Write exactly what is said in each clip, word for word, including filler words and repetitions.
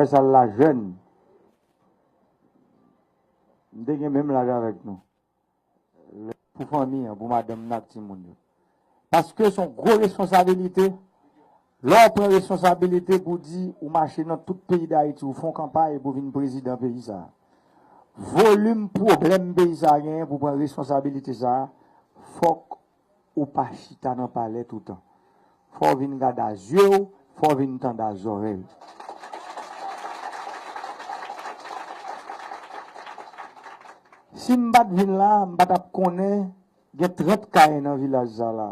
Frè Sal la jèn. M te gen menm laj avèk nou. Pou fanmi an, pou madanm nan ak timoun yo. Paske se yon gwo responsabilite. Lè w pran responsabilite pou di ou mache nan tout peyi Dayiti, ou fè yon kanpay pou vin prezidan peyi sa a. Volim pwoblèm peyi sa a genyen pou pran responsabilite sa a, fòk ou pa chita nan palè toutan. Fò w vin gade a zye w, fò w vin tande a zòrèy. Si m pa t vin la, m pa t ap konnen gen trant kay nan vilaj sa la.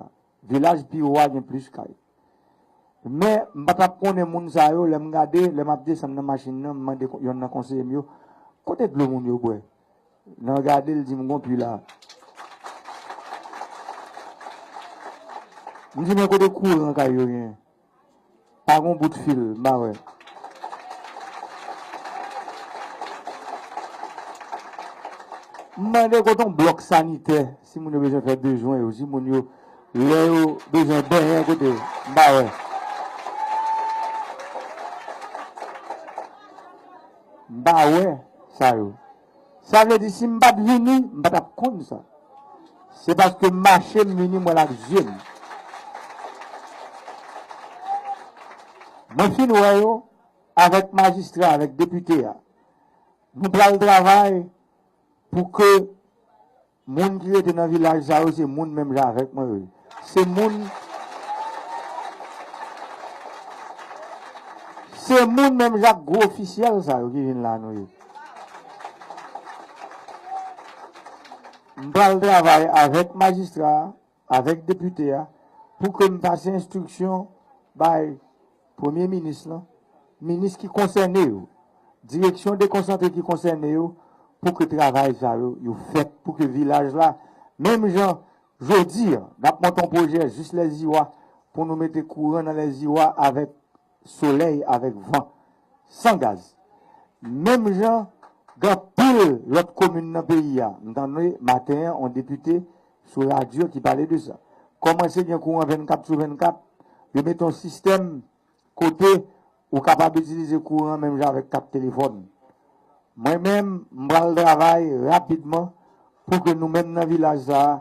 Vilaj pi wo a gen plis kay. Men, m pa t ap konnen moun sa yo, lè m gade, lè m ap desann nan machin nan, m mande yonn nan konseye m yo, "Kote dlo moun yo bwè?" Nan gade l di m gon pwi la. M di men kote kouran kay yo gen. Pa gon bout fil, m pa wè. M mande kote yon blòk sanitè, si moun yo bezwen fè bezwen yo, si moun yo, lè yo bezwen benyen kote, m pa wè. M pa wè sa yo. Sa vle di, si m pa t vini, m pa t ap konn sa. Se paske m mache, m vini, m wè l ak zye m. Mwen fin wè yo avèk majistra, avèk depite a. Nou pral travay pou ke moun ki rete nan vilaj sa yo, se moun menm jan avèk mwen yo ye. Se moun, se moun menm jan ak gwo ofisyèl sa yo ki vin la nou ye. M pral travay avèk majistra a, avèk depite a, pou ke m pase enstriksyon bay premye minis lan, minis ki konsène yo, direksyon dekonsantre ki konsène yo, pou ke travay sa yo, yo fèt, pou ke vilaj la, menm jan jodi a, n ap monte yon pwojè jis Lèziwa, pou nou mete kouran nan Lèziwa avèk solèy, avèk van, san gaz. Menm jan, gen anpil lòt komin nan peyi a. M tande maten an, yon depite sou radyo ki pale de sa. Kòmanse gen kouran vennkat sou vennkat, yo mete yon sistèm kote ou kapab itilize kouran menm jan avèk kat telefòn. Mwen menm, m pral travay rapidman pou ke nou menm nan vilaj sa a,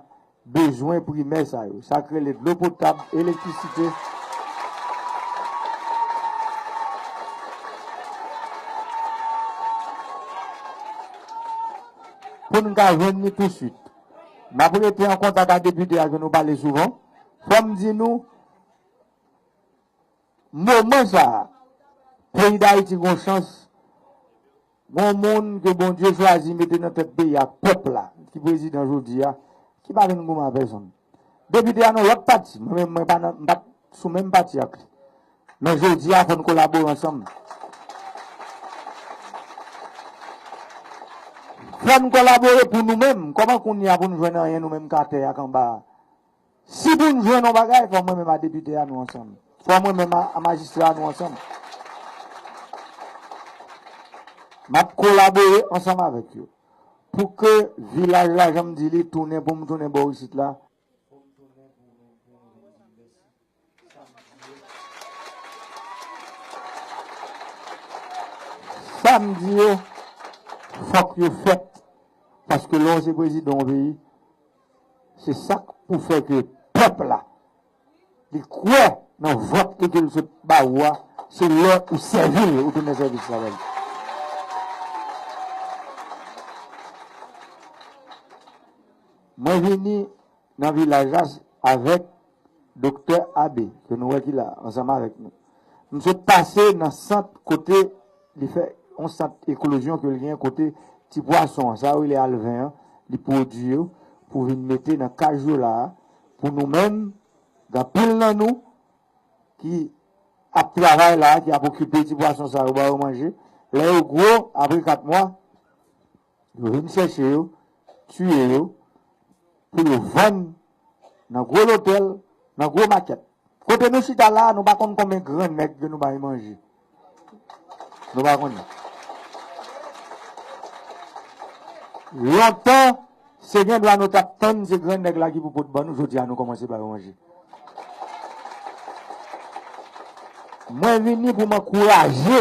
bezwen primè sa yo. Sa k rele dlo potab, elektrisite. Pou n ka jwenn li tousuit. M ap rete an kontak ak depite a ke nou pale souvan. Fò m di nou, moman sa a, peyi Dayiti gon chans, gon moun ke Bondye chwazi mete nan tèt peyi a, pèp la, ki prezidan jodi a, ki pa vin goumen a pèsonn. Depite a nan lòt pati, mwen menm mwen pa nan, m pa t sou menm pati ak li. Men jodi a, fò n kolabore ansanm. Fò n kolabore pou nou menm. Kòman kounye a pou n jwenn anyen nou menm k atè a, k anba a? Si pou n jwenn yon bagay, fò mwen menm a depite a nou ansanm. Fò mwen menm a, a majistra a nou ansanm. M ap kolabore ansanm avèk yo. Pou ke vilaj la, jan m di li, tounen pou m tounen bò isit la. Sa m di yo, fòk yo fèt. Paske lè w se prezidan yon peyi, se sa k pou fè ke pèp la, li kwè nan vòt li ke l sot ba ou a, se lè ou sèvi l, ou tounen sèvis la ba li. Mwen vini nan vilaj la avèk Doktè Abe, ke nou wè ki la, ansanm avèk nou. M sot pase nan sant kote li fè yon sant ekolojyon ke l gen kote ti pwason an, sa yo rele alven an, li pwodui yo pou vin mete nan kay yo la a, pou nou menm, gen anpil nan nou ki ap travay la a, ki ap okipe ti pwason sa yo, ba yo manje. Lè yo gwo, apre kat mwa, yo vin chèche yo, tiye yo, pou yo vann nan gwo lotèl, nan gwo makèt. Kote nou chita la a, nou pa konn konbyen gran nèg ke nou bay manje. Nou pa konnen. Lontan, se gen dwa nou t ap tann se gran nèg la ki pou pot ban nou, jodi a nou kòmanse ba yo manje. Mwen vini pou m ankouraje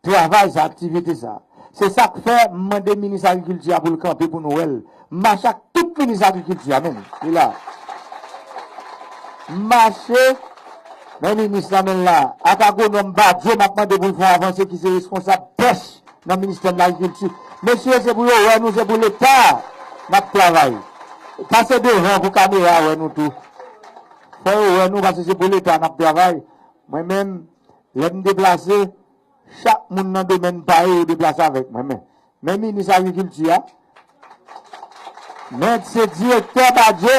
travay sa, aktivite sa. Se sa k fè m mande minis agrikilti a pou l kanpe pou nou wè l. M mache ak tout minis agrikilti a menm. Li la. M mache, men minis la menm la. Ak agwonòm Badio, m ap mande pou l fè yon avanse ki se responsab pèch nan ministè de lagrikilti. Mesye, se pou yo wè nou, se pou Leta n ap travay. Pase devan pou kamera wè nou tou. Fè yo wè nou, paske se pou Leta n ap travay. Mwen menm, lè m deplase, chak moun nan domèn pa yo, yo deplase avèk mwen. Men, men minis agrikilti a, men se direktè Badio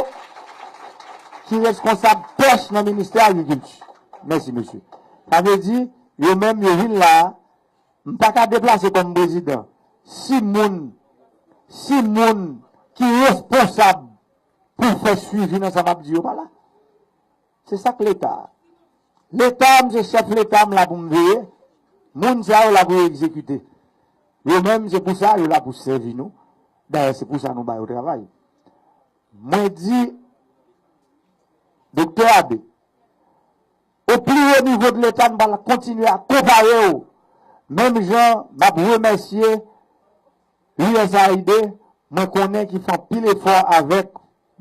ki reskonsab pèch nan ministè agrikilti. Mèsi, mesye. Sa vle di, yo menm, yo vin la, m pa ka deplase kòm prezidan. Si moun, si moun ki responsab pou fè swivi nan sa m ap di yo pa la. Se sa k Leta a. Leta, m se chèf Leta, m la pou m veye. Moun sa yo la pou yo egzekite. Yo menm, se pou sa, yo la pou sèvi nou. Dayè, se pou sa nou ba yo travay. Mwen di, Doktè Abe, o pli wo nivo de Leta, nou pral kontinye akonpaye w. Menm jan, m ap remèsye U S A I D, mwen konnen ki fè anpil efò avèk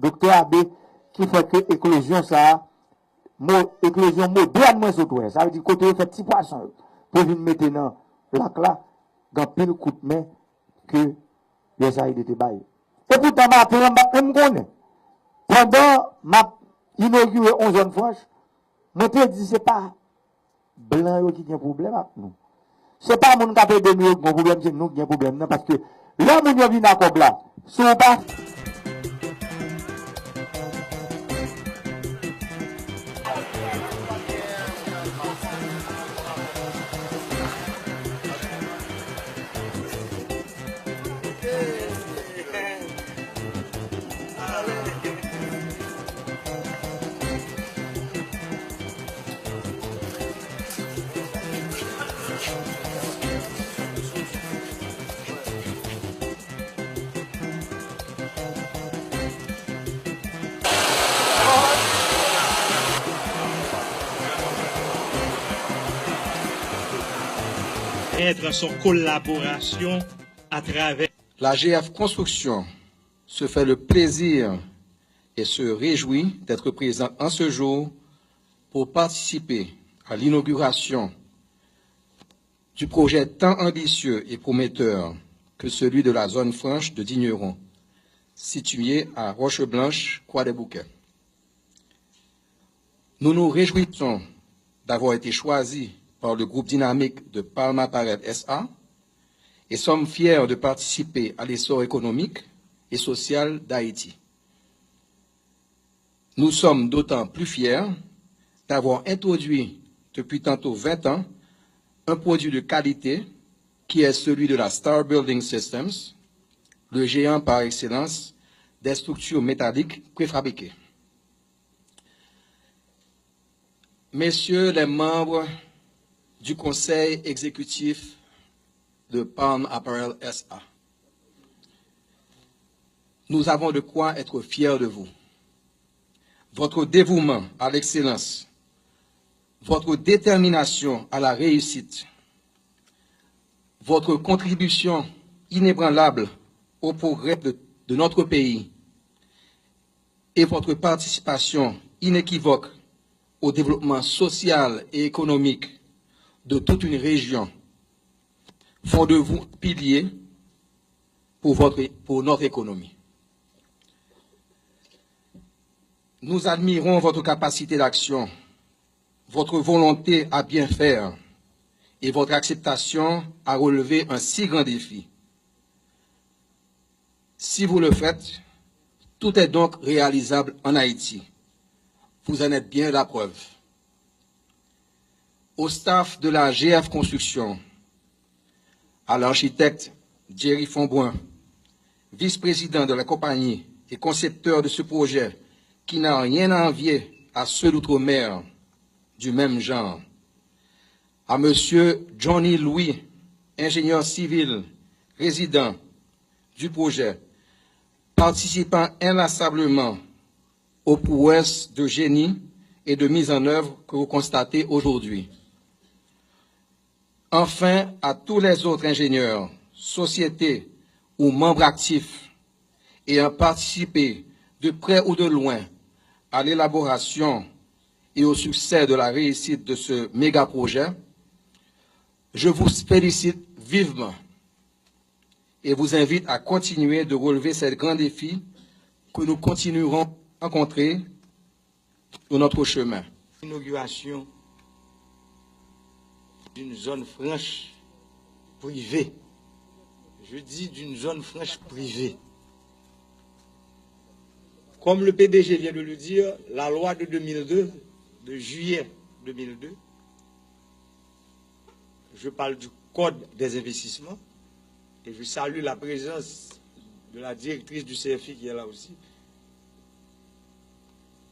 Doktè Abe, ki fè ke eklezyon sa a, mo, eklezyon modèn mwen sot wè. Sa vle di kote yo fè ti pwason yo, pou vin mete nan lak la, gen anpil kout men ke U S A I D te bay. E poutan, maten an, m pa t menm konnen. Pandan m ap inogire yon zòn franch, mwen te di se pa blan yo ki gen pwoblèm ak nou. Se pa moun k ap ede nou yo ki gen pwoblèm, se nou ki gen pwoblèm nan, paske lè moun yo vin ak kòb la, si w pa Être son collaboration à travers. La G F Construction se fait le plaisir et se réjouit d'être présent en ce jour pour participer à l'inauguration du projet tant ambitieux et prometteur que celui de la zone franche de Digneron, située à Roche Blanche, Croix des Bouquets. Nous nous réjouissons d'avoir été choisis par le groupe dynamique de Palm Apparel S A et sommes fiers de participer à l'essor économique et social d'Haïti. Nous sommes d'autant plus fiers d'avoir introduit depuis tantôt vingt ans un produit de qualité qui est celui de la Star Building Systems, le géant par excellence des structures métalliques préfabriquées. Messieurs les membres du conseil exécutif de Palm Apparel S A, nous avons de quoi être fiers de vous. Votre dévouement à l'excellence, votre détermination à la réussite, votre contribution inébranlable au progrès de, de notre pays et votre participation inéquivoque au développement social et économique de toute une région font de vous piliers pour votre, pour notre économie. Nous admirons votre capacité d'action, votre volonté à bien faire et votre acceptation à relever un si grand défi. Si vous le faites, tout est donc réalisable en Haïti. Vous en êtes bien la preuve. Au staff de la G F Construction, à l'architecte Jerry Fombrun, vice-président de la compagnie et concepteur de ce projet qui n'a rien à envier à ceux d'outre-mer du même genre, à Monsieur Johnny Louis, ingénieur civil, résident du projet, participant inlassablement aux prouesses de génie et de mise en œuvre que vous constatez aujourd'hui. Enfin, à tous les autres ingénieurs, sociétés ou membres actifs ayant participé de près ou de loin à l'élaboration et au succès de la réussite de ce méga projet, je vous félicite vivement et vous invite à continuer de relever ces grands défis que nous continuerons à rencontrer sur notre chemin. Inauguration d'une zone franche privée. Je dis d'une zone franche privée. Comme le P D G vient de le dire, la loi de deux mille deux, de juillet deux mille deux, je parle du Code des investissements, et je salue la présence de la directrice du C F I qui est là aussi.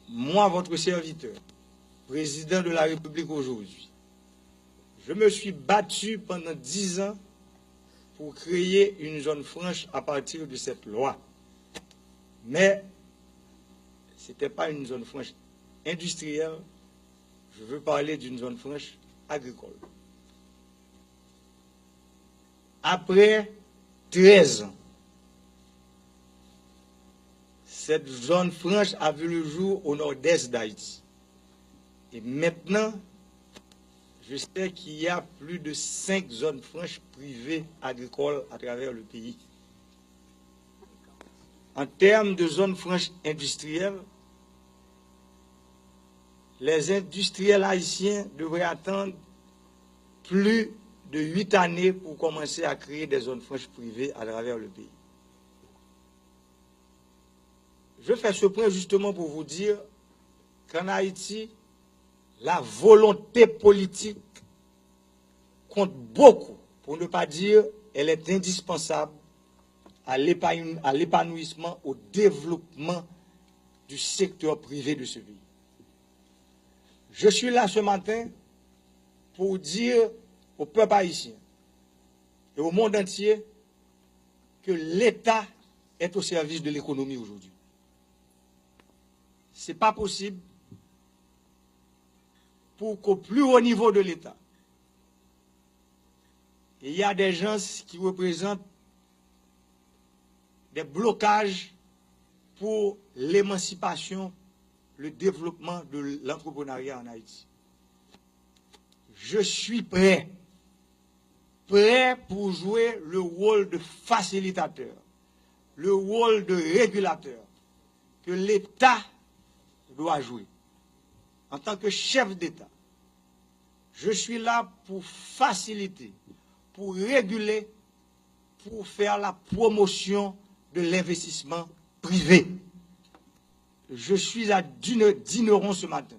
Moi, votre serviteur, président de la République aujourd'hui, je me suis battu pendant dix ans pour créer une zone franche à partir de cette loi. Mais ce n'était pas une zone franche industrielle, je veux parler d'une zone franche agricole. Après treize ans, cette zone franche a vu le jour au nord-est d'Haïti. Et maintenant, je sais qu'il y a plus de cinq zones franches privées agricoles à travers le pays. En termes de zones franches industrielles, les industriels haïtiens devraient attendre plus de huit années pour commencer à créer des zones franches privées à travers le pays. Je fais ce point justement pour vous dire qu'en Haïti, la volonté politique compte beaucoup, pour ne pas dire elle est indispensable à l'épanouissement, au développement du secteur privé de ce pays. Je suis là ce matin pour dire au peuple haïtien et au monde entier que l'État est au service de l'économie aujourd'hui. Ce n'est pas possible pour qu'au plus haut niveau de l'État, il y a des gens qui représentent des blocages pour l'émancipation, le développement de l'entrepreneuriat en Haïti. Je suis prêt, prêt pour jouer le rôle de facilitateur, le rôle de régulateur que l'État doit jouer. En tant que chef d'État, je suis là pour faciliter, pour réguler, pour faire la promotion de l'investissement privé. Je suis à Dineron ce matin,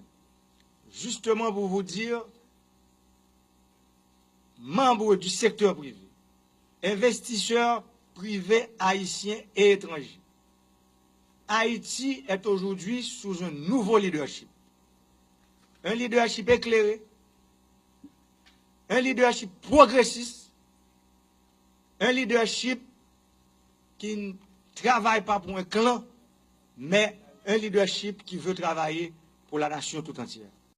justement pour vous dire, membres du secteur privé, investisseurs privés haïtiens et étrangers, Haïti est aujourd'hui sous un nouveau leadership. Un leadership éclairé, un leadership progressiste, un leadership qui ne travaille pas pour un clan, mais un leadership qui veut travailler pour la nation tout entière.